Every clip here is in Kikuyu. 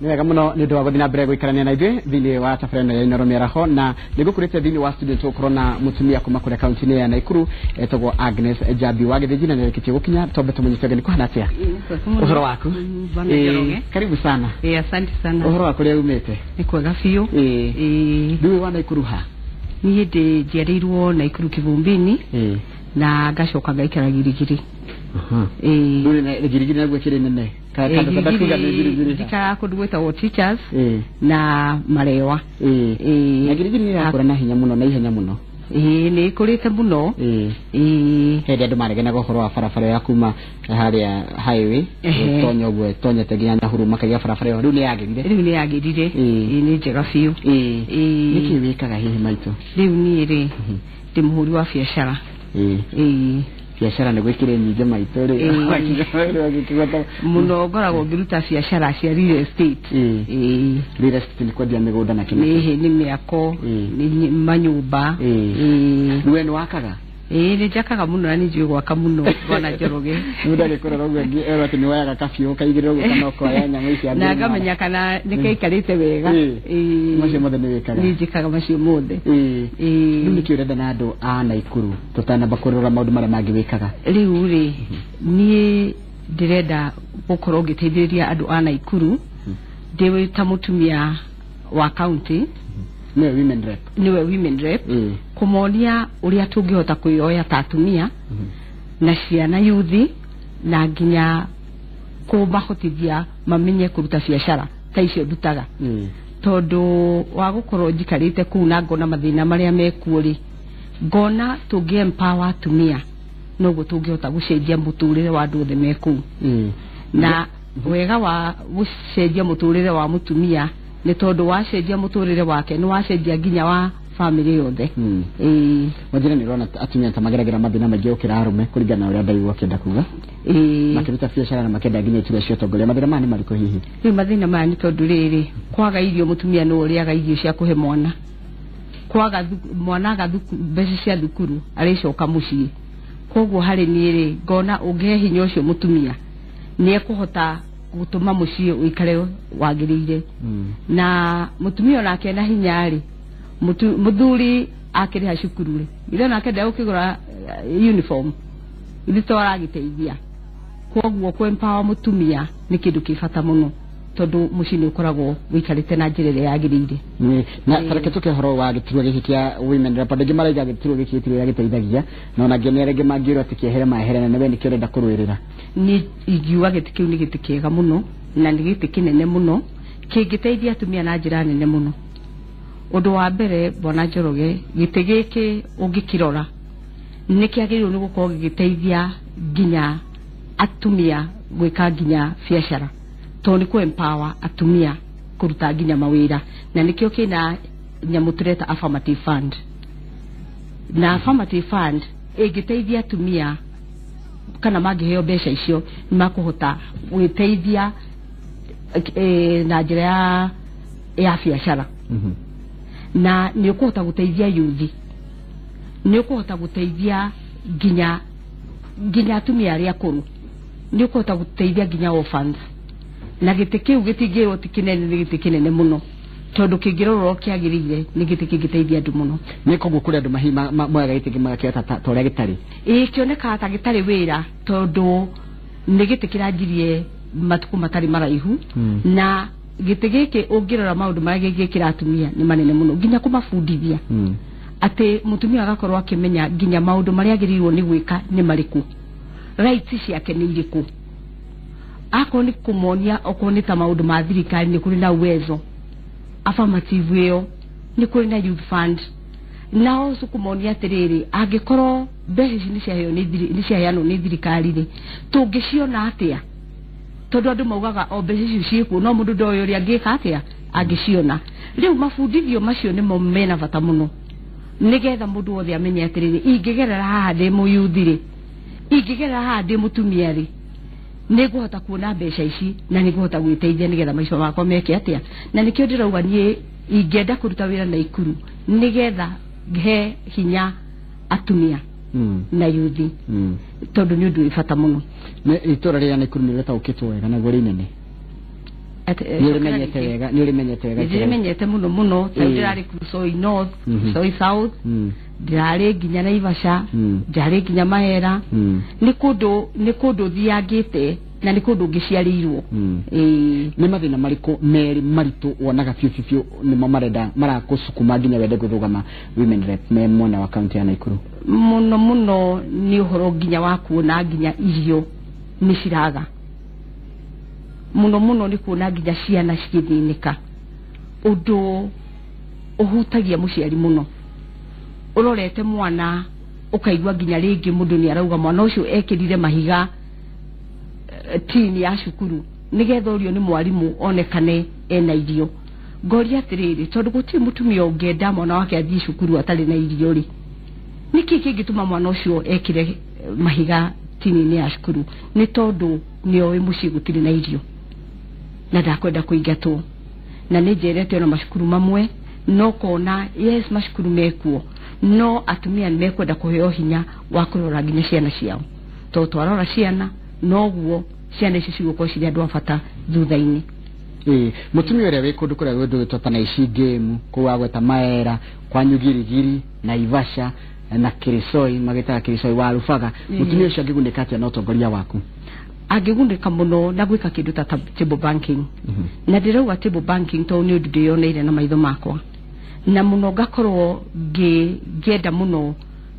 Nĩ wega mũno nĩ ũndũ wa gũthiĩ na mbere gũikarania na ithuĩ thĩinĩ wa tabarĩra ĩno ya Inooro Mĩaraho, na nĩ ngũkũrĩte thĩinĩ wa studio tũgũkorwo na mũtumia kuma kũrĩa kaunti-inĩ ya Naikuru etagwo Agnes Njambi wa Gĩthĩnji, na nĩarĩkĩtie gũkinya. Twambe tũmũnyite ũgeni. Kũhana atĩa? Ũhoro waku? Bwana Njoroge. Karibu sana. Asante sana. Ũhoro wa kũrĩa umĩte? Nĩ kwega biũ. Rĩu wĩ wa Naikuru ha? Niĩ ndĩ njiarĩirwo Naikuru Kivumbini na ngacoka ngaikara Girigiri. Rĩu nĩ Girigiri naguo ĩkĩrĩ nene. Kando kanda kuga nĩ Girigiri ha? Njikaraga kũndũ gwĩtagwo Teachers na Marewa. Na Girigiri nĩ ĩrakũra na hinya mũno na ihenya mũno. Ĩĩ, nĩ ĩkũrĩte mũno. Hĩndĩ andũ maregenaga ũhoro wa barabara ya kuma harĩa highway tonya ũguo tonyete nginya Nyahururu, makaiga barabara ĩyo rĩu nĩ yagĩrire. Rĩu nĩ yagĩrire. Ĩĩ, nĩ njega biũ. Nĩkĩ wĩkaga hihi, maitũ? Rĩu niĩ rĩ, ndĩ mũhũri wa biacara. Biacara nĩguo ikĩrĩ nyingĩ, maitũ rĩ. Mũno ngoragwo ngĩruta biacara cia real estate. Real estate nĩ kwendia mĩgũnda na kĩmĩkĩ? Nĩ mĩako, nĩ manyũmba. Rĩu we nĩ wakaga? Ĩĩ, nĩ njakaga mũno na nĩ njũĩ gwaka mũno, bwana Njoroge. Mũndũ agĩkũrora ũguo erwo atĩ nĩ woyaga kabiũ ũkaigĩrĩra ũguo kana ũkoya nyamũ ici. Na ngamenya kana nĩ kaikarĩte wega. Macio mothe nĩ wĩkaga? Nĩ njĩkaga macio mothe. Rĩu nĩkĩ ũrenda na andũ a Naikuru tũtanamba kũrora maũndũ marĩa mangĩ wĩkaga? Rĩu rĩ, niĩ ndĩrenda gũkorwo ngĩteithĩrĩria andũ a Naikuru ndĩ ta mũtumia wa county. Nĩwe women rep? Nĩwe women rep. Kũmonia ũrĩa tũngĩhota kwĩyoya ta atumia na ciana, yuthi, na nginya kũmahotithia mamenye kũruta biacara ta icio ndutaga, tondũ wa gũkorwo njikarĩte kũu na ngona mathĩna marĩa mekuo rĩ, ngona tũngĩ empower atumia noguo tũngĩhota gũcenjia mũtũrĩre wa andũ othe me kũu. Na wega wa gũcenjia mũtũrĩre wa mũtumia nĩ tondũ wacenjia mũtũrĩre wake, nĩ wacenjia nginya wa famĩlĩ yothe. Wanjĩra, nĩ ũrona atumia ta mageragĩra mathĩna maingĩ gũkĩra arũme, kũringana na ũrĩa ndaigua akĩenda kuga, makĩruta biacara na makĩenda nginya iturwa cia ũtongoria. Mathĩna maya nĩ marĩkũ hihi? Rĩu mathĩna maya nĩ tondũ rĩrĩ, kwaga irio, mũtumia nĩwe ũrĩaga irio cia kũhe mwana, kwaga mwana aga mbeca cia thukuru arĩcoka mũciĩ. Koguo harĩ niĩ rĩ, ngona ũngĩhe hinya ũcio mũtumia, nĩ ekũhota gũtũma mũciĩ ũikare wagĩrĩire. Na mũtumia onake na hinya rĩ, mũthuri akĩrĩha cukuru rĩ, ithe onake ndegũkĩgũra uniform, ithe to aragĩteithia. Koguo kũ empower mũtumia nĩ kĩndũ kĩ bata mũno, tondũ mũciĩ nĩ ũkoragwo ũikarĩte na njĩra ĩrĩa yagĩrĩire. Na tareke tũke ũhoro wa gĩturwa gĩkĩ kĩa women rep. Andũ aingĩ maraiga gĩturwa gĩkĩ gĩtirĩ ũrĩa gĩteithagia, na ona ngĩ nĩ arĩa angĩ mangĩrwo atĩ kĩehere maehere, na we nĩkĩo ũrenda kũrũĩrĩra? Niĩ ingiuga gĩtĩ kĩu nĩ gĩtĩ kĩega mũno na nĩ gĩtĩ kĩnene mũno kĩngĩteithia atumia na njĩra nene mũno. Ũndũ wa mbere, bwana Njoroge, gĩtĩ gĩkĩ ũngĩkĩrora nĩ kĩagĩrĩirwo nĩ gũkorwo gĩgĩteithia nginya atumia gwĩka nginya biacara, tondũ nĩ kũ empower atumia kũruta nginya mawĩra, na nĩkĩo kĩna nyamũ tũreta affirmative fund. Na affirmative fund ĩngĩteithia atumia kana mangĩheo mbeca icio, nĩ makũhota gwĩteithia na njĩra ya biacara, na nĩ ũkũhota gũteithia yuthi, nĩ ũkũhota gũteithia nginya atumia arĩa akũrũ, nĩ ũkũhota gũteithia nginya orphans. Na gĩtĩ kĩu gĩtingĩrwo ti kĩnene, nĩ gĩtĩ kĩnene mũno, tondũ kĩngĩrorwo kĩagĩrĩire nĩ gĩtĩ kĩngĩteithia andũ mũno. Nĩ koguo kũrĩ andũ moyaga gĩtĩ kĩmwe magakĩoya ta ũrĩa gĩtarĩ? Ĩĩ, kĩonekaga ta gĩtarĩ wĩra, tondũ nĩ gĩtĩ kĩranjirie matukũ matarĩ maraihu. Na gĩtĩ gĩkĩ ũngĩrora maũndũ marĩa gĩngĩkĩra atumia nĩ manene mũno, nginya kũmabundithia atĩ mũtumia agakorwo akĩmenya nginya maũndũ marĩa agĩrĩirwo nĩ gwĩka nĩ marĩkũ, rights ciake nĩ irĩkũ, akorwo nĩ kũmonia, okorwo nĩ ta maũndũ ma thirikari, nĩ kũrĩ na Uwezo affirmative ĩyo, nĩ kũrĩ na youth fund, nao kũmonia atĩrĩrĩ, angĩkorwo mbeca ici nĩ ciaheanwo nĩ thirikari rĩ, tũngĩciona atĩa? Tondũ andũ maugaga o mbeca icio ciĩkuo, no mũndũ ndoĩ ũrĩa angĩka atĩa angĩciona. Rĩu mabundithio macio nĩmo mena bata mũno, nĩgetha mũndũ wothe amenye atĩrĩrĩ, ingĩgerera haha ndĩ mũyuthi rĩ, ingĩgerera haha ndĩ mũtumia rĩ, nĩngũhota kuona mbeca ici na nĩngũhota gwĩteithia nĩgetha maica makwa meke atĩa. Na nĩkĩo ndĩrauga niĩ ingĩenda kũruta wĩra Naikuru nĩgetha he hinya atumia na yuthi, tondũ nĩ ũndũ wĩ bata mũno. Nĩ itũra rĩrĩa Naikuru nĩ rĩtaũkĩtwo wega naguo rĩ inene? Nĩ ũrĩmenyete wega, nĩ ũrĩmenyete wega. Nĩ mũno mũno. Ta ndĩrarĩ Kuresoi North, Kuresoi South, ndĩrarĩ nginya Naivasha, ndĩrarĩ nginya Mahera. Nĩ kũndũ thiangĩte na nĩ kũndũ ngĩciarĩirwo. Nĩ mathĩna marĩkũ merĩ maritũ wonaga biũ biũ biũ nĩmo marenda marakũsukuma nginya wende gũthũgama women rep me mwena wa kaunti ya Nakuru? Mũno mũno nĩ ũhoro nginya wa kuona nginya irio nĩ ciraga. Mũno mũno nĩ kuona nginya ciana cigĩthĩnĩka, ũndũ ũhutagia mũciari mũno. Ũrorete mwana ũkaigua nginya rĩngĩ mũndũ nĩ arauga mwana ũcio ekĩrire mahiga tini ya cukuru nĩgetha ũrio nĩ mwarimũ onekane ena irio. Ngoria atĩrĩrĩ, tondũ gũtirĩ mũtumia ũngĩenda mwana wake athiĩ cukuru atarĩ na irio rĩ, nĩkĩ kĩngĩtũma mwana ũcio ekĩre mahiga tini-inĩ ya cukuru? Nĩ tondũ nĩoĩ mũciĩ gũtirĩ na irio na ndakwenda kũingatwo. Na nĩ njerete ona macukuru mamwe no kona yes macukuru mekuo, no atumia nĩ mekwenda kũheo hinya wa kũrora nginya ciana ciao, tondũ twarora ciana noguo ciana icio cigũkorwo cirĩ andũ a bata thutha-inĩ. Mũtumia ũrĩa wĩ kũndũ kũrĩa gwĩtwo ta Naishi Game, kũu agweta Maera, kwa Nyugirigiri, Naivasha na Kirisoi, magĩtaga Kirisoi wa Rubaga, mũtumia ũcio angĩgunĩka atĩa na ũtongoria waku? Angĩgunĩka mũno na gwĩka kĩndũ ta table banking. Na ndĩrauga table banking tondũ nĩ ũndũ ndĩyoneire na maitho makwa, na mũno ngakorwo ngĩenda mũno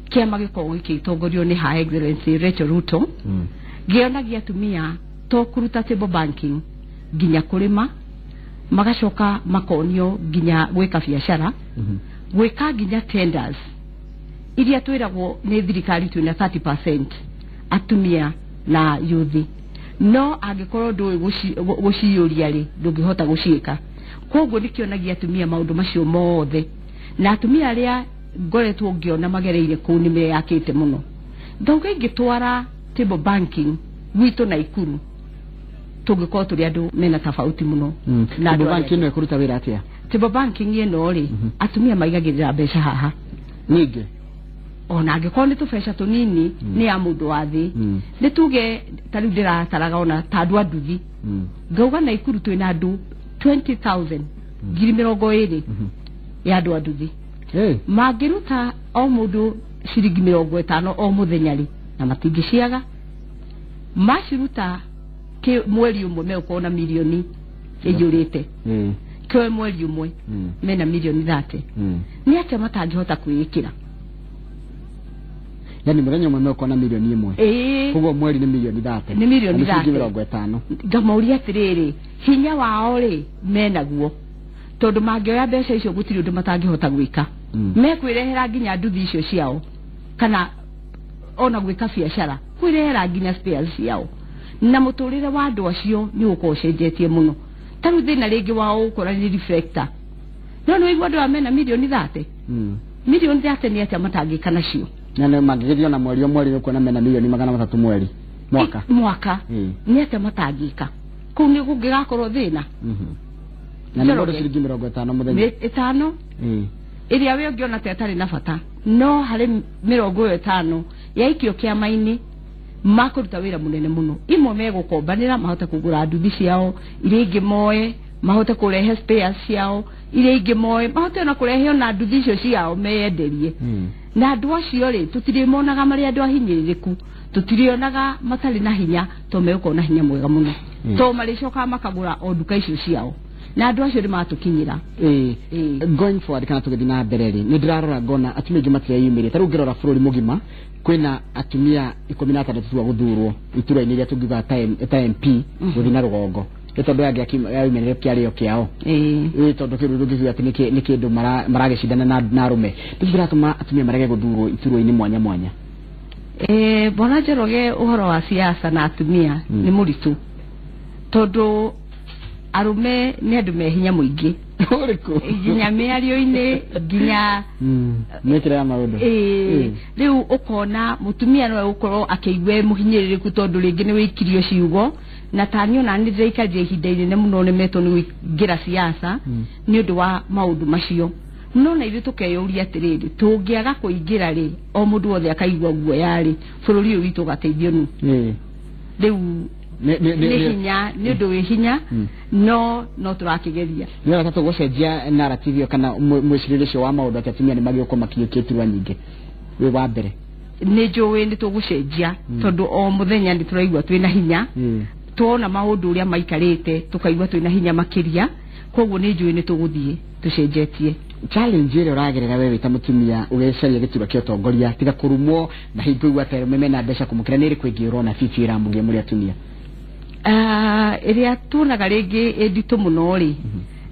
kĩama gĩkorwo gĩgĩtongorio nĩ Her Excellency Rachel Ruto. Ngĩonagia atumia to kũruta table banking nginya kũrĩma, magacoka makonio nginya gwĩka biacara, gwĩka nginya tenders iria twĩragwo nĩ thirikari twĩna 30% atumia na yuthi, no angĩkorwo ndũĩ gũciyũria rĩ, ndũngĩhota gũciĩka. Koguo nĩkĩonagia atumia maũndũ macio mothe, na atumia arĩa ngoretwo ngĩona magereire kũu nĩ meyakĩte mũno. Ngauga ingĩtwara table banking gwitũ Naikuru tũngĩkorwo tũrĩ andũ mena tofauti mũno. Na table banking ĩno ĩkũruta wĩra atĩa? Table banking ĩno rĩ, atumia maigagĩrĩra mbeca haha nyingĩ, ona angĩkorwo nĩ tũbeca tũnini nĩ ya mũndũ wa thĩ. Nĩ tuge ta rĩu ndĩrataraga ona ta andũ a nduthi, ngauga Naikuru twĩna andũ 20,000, 20,000 ya andũ a nduthi. Mangĩruta o mũndũ ciringi 50 o mũthenya rĩ, na matingĩciaga, maciruta mweri ũmwe megũkorwo na mirioni ĩiyũrĩte. Kĩo mweri ũmwe mena mirioni 30. Nĩ atĩa matangĩhota kwĩĩkĩra? Yani mũthenya ũmwe megũkorwo na mirioni 1. Koguo mweri nĩ mirioni 30. Nĩ mirioni 30. 50. Ngamauria atĩrĩrĩ, hinya wao rĩ menaguo, tondũ mangĩoya mbeca icio gũtirĩ ũndũ matangĩhota gwĩka. Mekwĩrehera nginya nduthi icio ciao, kana ona gwĩka biacara, kwĩrehera nginya spares ciao, na mũtũrĩre wa andũ acio nĩ ũgũkorwo ũcenjetie mũno. Ta rĩu thĩna rĩngĩ wao ũgũkora nĩ reflector, no nĩ waigua andũ aya mena mirioni 30. Mirioni 30 nĩ atĩa matangĩka nacio? Na nĩ mangĩgĩthiĩ ona mweri o mweri ũkuona mena mirioni 300 mweri mwaka. Mwaka nĩ atĩa matangĩka? Kũu nĩ kũngĩgakorwo thĩna. Na nĩ mũndũ ciringi 50 mũthenya. 50 ĩrĩa we ũngĩona ta ĩtarĩ na bata, no harĩ 50 yaikio kĩama-inĩ makũruta wĩra mũnene mũno. Imwe megũkombanĩra mahote kũgũra nduthi ciao, iria ingĩ moe mahote kũrehe spares ciao, iria ingĩ moe mahote ona kũrehe ona nduthi icio ciao meyenderie. Na andũ acio rĩ, tũtirĩmonaga marĩ andũ ahinyĩrĩrĩku, tũtirĩonaga matarĩ na hinya, tondũ megũkorwo na hinya mwega mũno, tondũ marĩcokaga makagũra o nduka icio ciao, na andũ acio nĩ matũkinyĩra. Going forward kana tũgĩthiĩ na mbere rĩ, nĩ ndĩrarora ngona atumia aingĩ matireyumĩria. Ta rĩu ũngĩrora bũrũri mũgima kwĩna atumia 16 tu a gũthurwo itura-inĩ iria tũngiuga ta MP gũthiĩ na rũgongo, nĩ tondũ aya angĩ ayumĩrĩre kĩarĩo kĩao, tondũ kĩndũ ndũngĩkiuga atĩ nĩ kĩndũ maragĩcindana na arũme. Nĩkĩ kĩratũma atumia marege gũthurwo iturwa-inĩ mwanya mwanya? Bwana Njoroge, ũhoro wa siasa na atumia nĩ mũritũ, tondũ arũme nĩ andũ me hinya mũingĩ ũrĩkũ, nginya mĩario-inĩ, nginya mĩkĩre ya maũndũ. Rĩu ũkona mũtumia no egũkorwo akĩigua mũhinyĩrĩrĩku, tondũ rĩngĩ nĩ wĩikirio ciugo, na tani ona nĩ ndĩraikarire ihinda inene mũno nĩmetwo nĩ kũingĩra siasa nĩ ũndũ wa maũndũ macio. No na ithuĩ tũkeyũria atĩrĩrĩ, tũngĩaga kũingĩra rĩ, o mũndũ wothe akaigua guoya rĩ, bũrũri ũyũ witũ ũgateithio nũ? Rĩu Nĩ hinya, nĩ ũndũ wĩ hinya, no no tũrakĩgeria. Nĩ wega tũgũcenjia narrative ĩyo kana mwĩcirĩrie ũcio wa maũndũ atĩ atumia nĩ magĩũkwo makinyũkia iturwa nyingĩ. Wĩ wa mbere. Nĩ njũĩ nĩ tũgũcenjia, tondũ o mũthenya nĩ tũraigua twĩna hinya. Tuona maũndũ ũrĩa maikarĩte tũkaigua twĩna hinya makĩria, koguo nĩ njũĩ nĩ tũgũthiĩ tũcenjetie. Challenge ĩrĩa ũragerera we wĩ ta mũtumia ũgĩcaria gĩturwa kĩa ũtongoria, tiga kũrumwo na hingo igua atĩ arũme mena mbeca kũmũkĩra, nĩ ĩrĩkũ ĩngĩ ũrona bibi ĩramũgia mũrĩ atumia? Ĩrĩa tuonaga rĩngĩ ĩ nditũ mũno rĩ,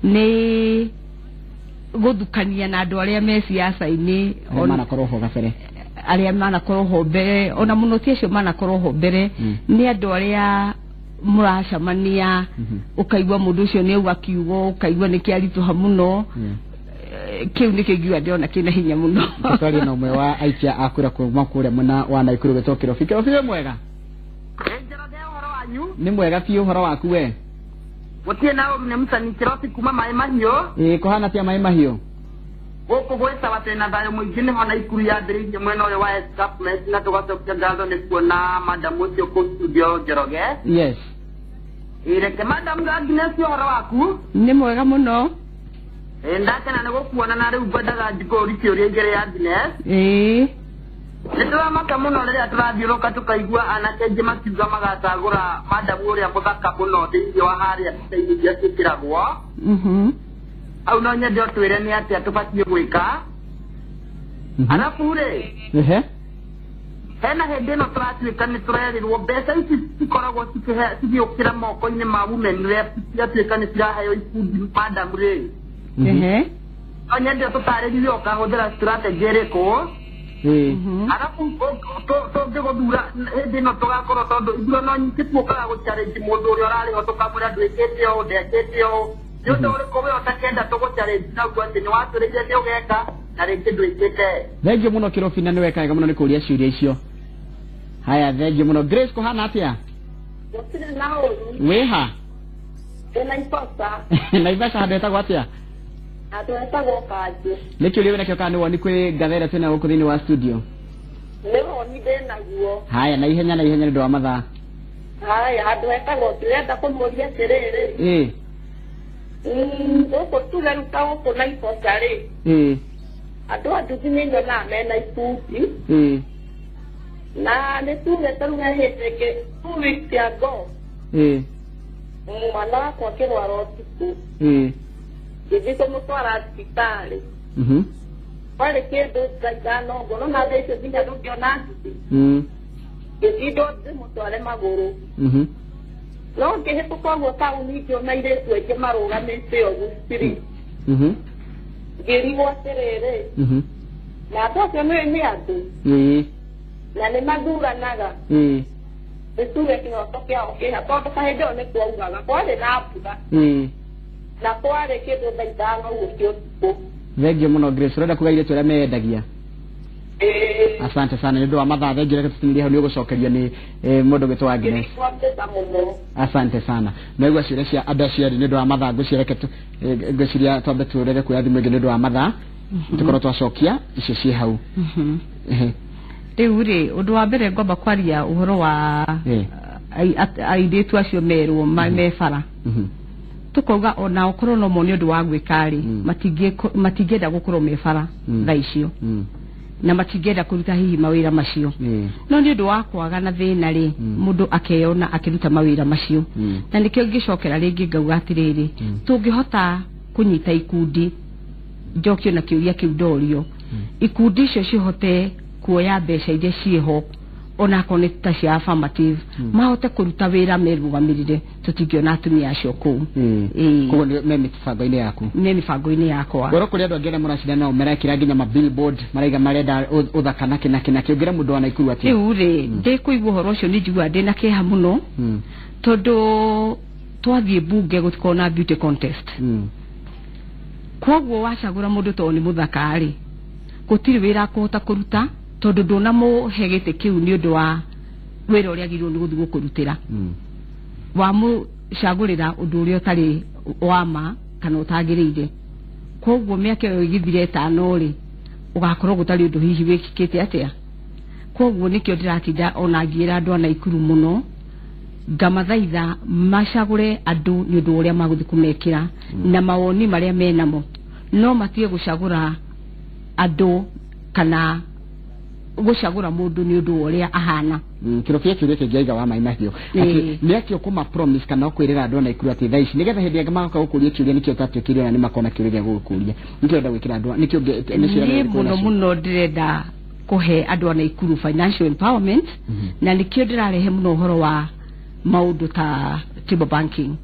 nĩ gũthukania na andũ arĩa me ciaca-inĩ, arĩa manakorwo ho gabere, arĩa manakorwo ho mbere, ona mũno ti acio manakorwo ho mbere, nĩ andũ arĩa mũracemania, ũkaigua mũndũ ũcio nĩ auga kiugo, ũkaigua nĩ kĩaritũha mũno. Kĩu nĩkĩo ingiuga ndĩrona kĩna hinya mũno. Twaria na ũmwe wa aikia a kura kuma kũrĩa mwena wa Naikuru wĩtwo Kĩrobi. Kĩrobi, wĩ mwega? Njoroge, ũhoro wanyu? Nĩ mwega biũ, ũhoro waku we? Gũtirĩ na ũru, nĩ mũcani Kĩrobi kuma Maĩ Mahiũ. Ĩĩ, kũhana atĩa Maĩ Mahiũ? Gũkũ gwĩtawa twĩna thayũ mũingĩ, nĩho Naikuru yambĩrĩirie mwena ũyũ wa escarpment, na tũgacokia ngatho nĩ kuona madam ũcio kũu studio, Njoroge. Yes. Ĩĩ, reke madam Agnes, ũhoro waku? Nĩ mwega mũno. Ĩĩ, ndakena nĩ gũkuona, na rĩu ngwendaga njikũri kĩũria igĩrĩ, Agnes. Ĩĩ. Nĩ tũramaka mũno rĩrĩa tũrathiũrũka tũkaigua anake aingĩ makiuga magacagũra madamu ũrĩa mũthaka mũno thĩinĩ wa harĩa mbica-inĩ iria ciĩkĩragwo. Hau no nyende ũtwĩre nĩ atĩa tũbatiĩ gwĩka. Arabu rĩ, hena hĩndĩ ĩno tũratuĩka nĩ tũrerirwo mbeca ici cikoragwo cigĩũkĩra moko-inĩ ma women rep, ciatuĩka nĩ ciraheo ikundi, madam rĩ. No nyende ũtũtarĩrie ũkahũthĩra strategy ĩrĩkũ. Arabu tũngĩgũthura hĩndĩ ĩno tũgakorwo, tondũ ithurano nyingĩ tuokaga gũ-challenge mũndũ ũrĩa ũrarĩho, tũkamwĩra ndwĩkĩte ũũ, ndekĩte ũũ. Nĩ ũndũ ũrĩkũ we ũtakenda tũgũ-challenge naguo atĩ nĩ watwĩrĩire nĩ ũgeka na rĩngĩ ndwĩkĩte? Thengiũ mũno Kĩrobi, na nĩ weka wega mũno nĩ kũria ciũria icio. Haya, thengiũ mũno. Grace, kũhana atĩa? Gũtirĩ na ũru. Wĩha? Ndĩ Naivasha. Naivasha handũ hetagwo atĩa? Handũ hetagwo Kanjũ. Nĩ kĩũria wĩnakĩo kana nĩ woni kwĩ ngatha ĩrĩa twĩnayo gũkũ thĩinĩ wa studio? Nĩ woni ndĩ naguo. Haya, na ihenya na ihenya nĩ ũndũ wa mathaa. Haya, handũ hetagwo, ndĩrenda kũmũria atĩrĩrĩ, gũkũ tuge rĩu ta gũkũ Naivasha rĩ, andũ a nduthi nĩ nyonaga mena ikundi, na nĩ tuge ta rĩu he hĩndĩ ĩngĩ 2 weeks ago, mwana wakwa akĩrwara ũtukũ, ngĩthiĩ kũmũtwara thibitarĩ, kwarĩ kĩndũ thaa 5 ũguo, no na thaa icio nginya ndũngĩona nduthi. Ngĩtindwo ndĩmũtware magũrũ, no ngĩhĩtũka ũguo taũni ngĩona airĩtu aingĩ marũgamĩte ũguo street. Ngĩrigwo atĩrĩrĩ, na andũ acio nĩ andũ na nĩ mathuranaga, nĩ tuge kĩhoto kĩao kĩha? Tondũ kahĩndĩ ĩyo nĩ kwauraga, kwarĩ na mbura, na kwarĩ kĩndũ thaa 5 ũguo cia ũtukũ. Thengiũ mũno Grace. Ũrenda kuga airĩtu arĩa meyendagia? Ĩĩ. Asante sana. Nĩ ũndũ wa mathaa, thengiũ, reke tũtinĩrie hau, nĩ ũgũcokerio nĩ mũndũ gwĩtwo Agnes. Ngĩrigwo mbeca mũno. Asante sana. Naigua ciũria cia andũ acio erĩ. Nĩ ũndũ wa mathaa, ngwĩciria reke ngwĩciria twambe tũrege kuoya thimũ ĩngĩ nĩ ũndũ wa mathaa, tũkorwo twacokia icio ciĩ hau. Rĩu rĩ, ũndũ wa mbere ngwamba kwaria ũhoro wa airĩtu acio merwo me bara, tũkauga ona okorwo no mone ũndũ wa gwĩka rĩ, matingĩenda gũkorwo me bara thaa icio, na matingĩenda kũruta hihi mawĩra macio, no nĩ ũndũ wa kwaga na thĩna rĩ, mũndũ akeyona akĩruta mawĩra macio. Na nĩkĩo ngĩcokera rĩngĩ ngauga atĩrĩrĩ, tũngĩhota kũnyita ikundi, njokio na kĩũria kĩu ndorio, ikundi icio cihote kuoya mbeca iria ciĩho, onakorwo nĩ ta cia affirmative, mahote kũruta wĩra merũgamĩrĩre, tũtingĩona atumia acio kũu. Ĩĩ. Koguo me mĩbango-inĩ yaku? Nĩ mĩbango-inĩ yakwa. Ngoro kũrĩ andũ angĩ arĩa mũracindana nao marekĩra nginya ma billboard, maraiga marenda ũthaka na kĩ na kĩ na kĩ. Ũngĩra mũndũ wa Naikuru atĩa? Rĩu rĩ, ndĩkũigua ũhoro ũcio nĩ njiguaga ndĩna kĩeha mũno, tondũ twathiĩ mbunge gũtikorwo na beauty contest. Koguo wacagũra mũndũ tondũ nĩ mũthaka rĩ, gũtirĩ wĩra akũhota kũruta, tondũ ndũnamũhe gĩtĩ kĩu nĩ ũndũ wa wĩra ũrĩa agĩrĩirwo nĩ gũthiĩ gũkũrutĩra. Wamũcagũrĩra ũndũ ũrĩa ũtarĩ wa ma kana ũtagĩrĩire. Koguo mĩaka ĩyo ĩgĩthire 5 rĩ, ũgakorwo gũtarĩ ũndũ hihi wĩkĩkĩte atĩa. Koguo nĩkĩo ndĩratinda ona ngĩĩra andũ a Naikuru mũno. Ngamathaitha macagũre andũ nĩ ũndũ ũrĩa magũthiĩ kũmekĩra na mawoni marĩa menamo, no matige gũcagũra andũ kana gũcagũra mũndũ nĩ ũndũ ũrĩa ahana. Kĩro kĩa kĩũria kĩngĩ aiga wa Mai Mahiũ atĩ nĩ atĩ ũkũma promise kana ũkwĩrĩra andũ a Naikuru atĩ thaa ici nĩgetha hĩndĩ ĩngĩ magoka gũkũria kĩũria nĩkĩo ũtatuĩkĩire ona nĩ makona kĩũria gĩa gũgũkũria, nĩkĩo ũrenda gwĩkĩra andũ, nĩkĩo nĩ ciĩranĩro Niĩ irĩkũ mũno wĩnacio? Mũno ndĩrenda kũhe andũ a Naikuru financial empowerment, na nĩkĩo ndĩrarehe mũno ũhoro wa maũndũ ta table banking.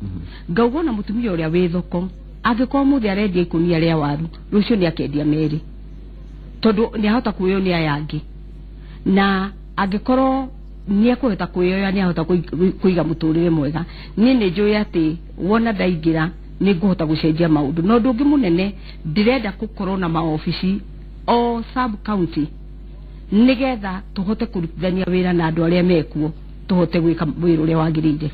Ngauga ona mũtumia ũrĩa wĩ thoko angĩkorwo mũthĩ arendia ikũnia rĩa waru, rũciũ nĩ akendia merĩ, tondũ nĩ ahota kuoywo nĩ aya angĩ, na angĩkorwo nĩ ekũhota kwĩyoya nĩ ahota kũiga mũtũrĩre mwega. Niĩ nĩ njũĩ atĩ wona ndaingĩra nĩ ngũhota gũcenjia maũndũ, na ũndũ ũngĩ mũnene ndĩrenda gũkorwo na maobici o sub county nĩgetha tũhote kũrutithania wĩra na andũ arĩa mekuo, tũhote gwĩka wĩra ũrĩa wagĩrĩire.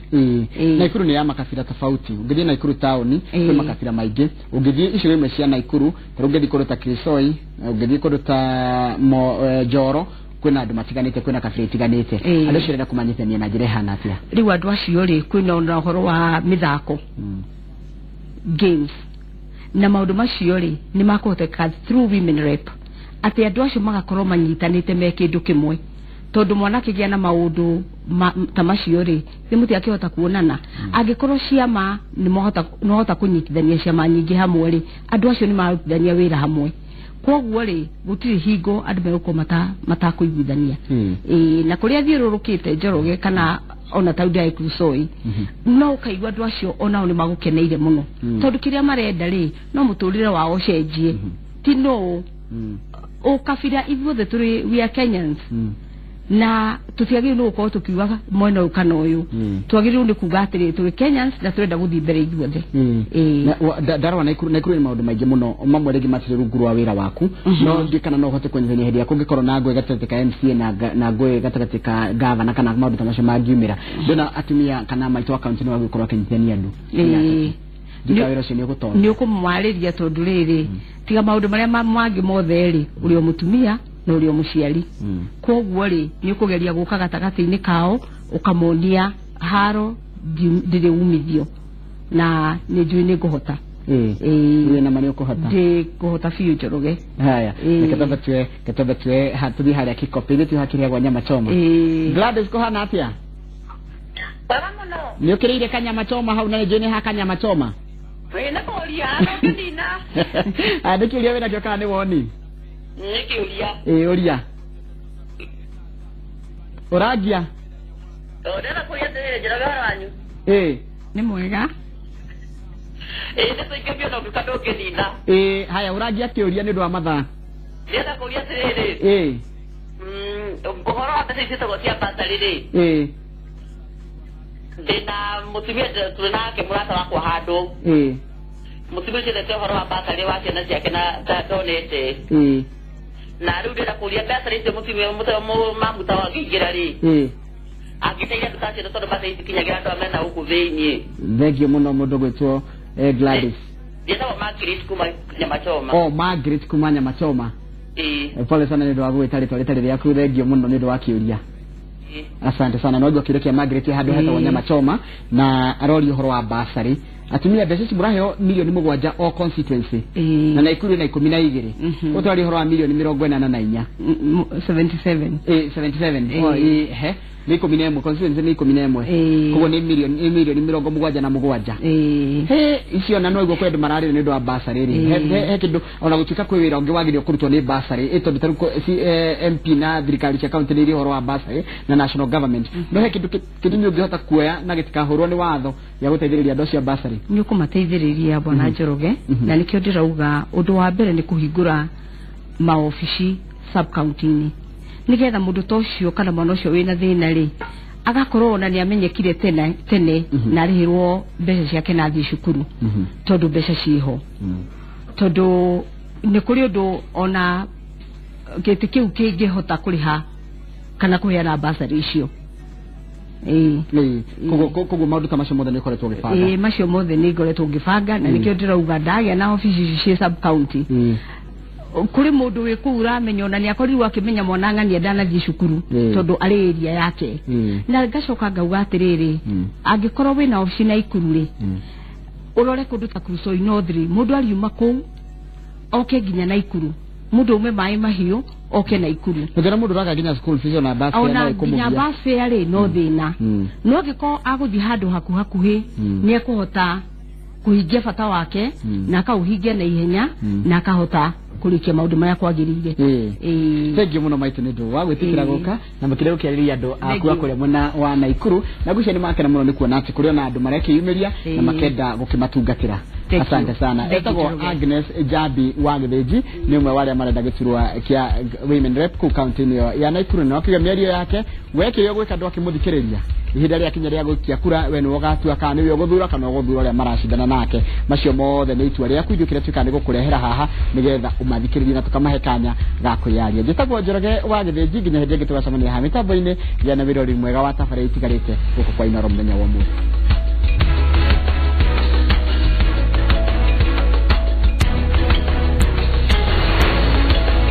Naikuru nĩ ya makabira tofauti. Ũngĩthiĩ Naikuru taũni kwĩ makabira maingĩ, ũngĩthiĩ icigo imwe cia Naikuru, ta rĩu ũngĩthiĩ kũndũ ta Kirisoi, ũngĩthiĩ kũndũ ta Njoro, kwĩna andũ matiganĩte, kwĩna kabira itiganĩte. Andũ acio ũrenda kũmanyitithania na njĩra ĩhana atĩa? Rĩu andũ acio rĩ, kwĩna ona ũhoro wa mĩthako, games na maũndũ macio rĩ, nĩ makũhoteka through women rep, atĩ andũ acio magakorwo manyitanĩte me kĩndũ kĩmwe, tondũ mwana akĩgĩa na maũndũ ta macio rĩ, nĩ mũtiakĩhota kuonana. Angĩkorwo ciama nĩ mwahota kũnyitithania ciama nyingĩ hamwe rĩ, andũ acio nĩ marutithania wĩra hamwe, koguo rĩ gũtirĩ hingo andũ megũkorwo matakũiguithania. Ĩĩ, na kũrĩa thiũrũrũkĩte Njoroge kana ona taũni ya Kuresoi, no ũkaigua andũ acio onao nĩ magũkeneire mũno, tondũ kĩrĩa marenda rĩ, no mũtũrĩre wao ũcenjie, ti no ũkabira. Ithuothe tũrĩ, we are Kenyans, na tũtiagĩrĩirwo nĩ gũkorwo tũkiuga mwena ũyũ kana ũyũ. Twagĩrĩirwo nĩ kuga atĩrĩ, tũrĩ Kenyans na tũrenda gũthiĩ mbere ithuothe. Ndarora Naikuru, Naikuru nĩ maũndũ maingĩ mũno, mamwe rĩngĩ matirĩ rungu rwa wĩra waku, no ndiũĩ kana no ũhote kũnyitithania hĩndĩ ĩrĩa kũngĩkorwo na ngũĩ gatagatĩ ka MCA na ngũĩ gatagatĩ ka gavana kana maũndũ ta macio mangiumĩra. Ndĩna atumia kana maitũ wa kaunti nĩ wagĩkorwo akĩnyitithania andũ. Ndika wĩra ũcio nĩ ũgũtonya. Nĩ ũkũmwarĩria, tondũ rĩrĩ, tiga maũndũ marĩa mangĩ mothe rĩ, ũrĩ o mũtumia na ũrĩ o mũciari, koguo rĩ nĩ ũkũgeria gũka gatagatĩ-inĩ kao ũkamonia haro ndĩrĩ umithio, na nĩ njũĩ nĩ ngũhota. Wĩ na ma nĩ ũkũhota? Ndĩ ngũhota biũ, Njoroge. Haya, reke twambe tue tũthiĩ harĩa Kikopĩ-inĩ, tũ hakĩrĩagwo nyama choma. Gladys, kũhana atĩa? Wega mũno. Nĩ ũkĩrĩire kanyama choma hau? Na nĩ njũĩ nĩ ha kanyama choma. Wĩna kũria ndũngĩnina. Ah, nĩ kĩũria wĩnakĩo kana nĩ woni? Nĩ kĩũria. Ĩĩ, ũria ũrangia. Ndĩrenda kũria atĩrĩrĩ, Njoroge, ũhoro wanyu? Ĩĩ. Nĩ mwega. Ĩĩ, nĩ tũingĩ biũ na ũngĩũka ndũngĩnina. Ĩĩ, haya, ũrangia kĩũria nĩ ũndũ wa mathaa. Ndĩrenda kũria atĩrĩrĩ, ũhoro wa mbeca ciĩtagwo cia bursary rĩ, ndĩna mũtumia twĩ nake, mũrata wakwa handũ, mũtumia ũcio endete ũhoro wa bursary wa ciana ciake na ndonete, na rĩu ndĩrenda kũria bursary icio mũtumia mamuta angĩingĩra rĩ, angĩteithia andũ ta acio, tondũ bursary itikinyagĩra andũ arĩa mena gũkũ thĩiniĩ. Thengio mũno, mũndũ gwĩtwo Gladys. Njĩtagwo Margaret kuma Nyamachoma. Oh, Margaret kuma Nyamachoma. Ĩĩ. Pole sana nĩ ũndũ wa gũgwĩta rĩtwa rĩtarĩ rĩaku. Thengio mũno nĩ ũndũ wa kĩũria. Asante sana. Nojua kĩũria kĩa Margaret handũ hetagwo Nyama Choma, na aroria ũhoro wa basarĩ atumia, mbeca ici mũraheo 7 mirioni o constituency, na Naikuru ĩna 12. Ũtwaria ũhoro wa 84 mirioni. 77. 77. Ĩĩ. Oh, he nĩ 11, constituency nĩ 11. Koguo nĩ 77 mirioni. He icio na no iguo kwĩ andũ mararĩra nĩ ũndũ wa basarĩ rĩ. He kĩndũ ona gũtuĩka kwĩ wĩra ũngĩ wagĩrĩirwo kũrutwo nĩ basarĩ, tondũ tarĩu MP na thirikari cia kaunti nĩ irĩ ũhoro wa basarĩ na national government, no he kĩndũ kĩndũ nĩ ũngĩhota kuoya na gĩtikahũrwo nĩ watho gĩa gũteithĩrĩria andũ acio a basarĩ? Nĩ ũkũmateithĩrĩria, bwana Njoroge, na nĩkĩo ndĩrauga ũndũ wa mbere nĩ kũhingũra maobici sub county-inĩ, nĩgetha mũndũ ta ũcio kana mwana ũcio wĩna thĩna rĩ, agakorwo ona nĩ amenyekire tene tene, na arĩhĩrwo mbeca ciake na athiĩ cukuru, tondũ mbeca ciĩho, tondũ nĩ kũrĩ ũndũ ona gĩtĩ kĩu kĩngĩhota kũrĩha kana kũheana basarĩ icio. Ĩĩ. Koguo maũndũ ta macio mothe nĩ ũkoretwo ũgĩbanga? Ĩĩ, macio mothe nĩ ngoretwo ngĩbanga, na nĩkĩo ndĩrauga ndagĩa na obici ici ciĩ sub county. Kuri mundu wi kuu uramenya ona ni akorirwo akimenya mwana ng'ania ndanathie cukuru tondu ari area yake. Na ngacoka ngauga atiriri, angikorwo wina ofici Naikuru ri, urore kundu ta Kuresoi North ri, mundu ariuma kuu oke nginya Naikuru, mundu ume mai mahiu oke Naikuru. Ngira mundu raga nginya school fees ona bus fare no nginya bus fare no thina. No angĩkorwo agũthiĩ handũ haku hakuhĩ nĩ ekũhota kũhingia bata wake na akauhingia na ihenya na akahota kurikia maundu maya kwagirire. Thank you muno maitu ni ndu wa gwitikira guka na makire gukiarĩria andu aku akuria mwena wa Naikuru, na gucia ni makena muno ni kuona ati kuri ona andu marekĩyumĩria na makenda gukimatungatira. Asante sana. Etagwo Agnes Njambi wa Gĩthĩnji, ni umwe wa aria marenda gĩturwa kia Women Rep ku kaunti-inĩ ya Naikuru, na akiuga mĩario yake wekĩrio gwĩka andũ akĩmũthikĩrĩria ihinda rĩa kinya rĩa gũikia kura, we nĩwe ũgatua kana nĩwe ũgũthura kana ũgũthura ũrĩa maracindana nake. Macio mothe nĩ itua rĩaku, ithuĩ kĩrĩa tuĩkaga nĩ gũkũrehera haha nĩgetha ũmathikĩrĩrie na tũkamahe kanya ga kwĩyaria. Njĩtagwo Njoroge wa Gĩthĩnji, nginya hĩndĩ ĩngĩ tũgacemania haha mĩtambo-inĩ ya na wĩrori mwega wa tabarĩra itigarĩte gũkũ kwa Inooro mũthenya wa ũmũthĩ.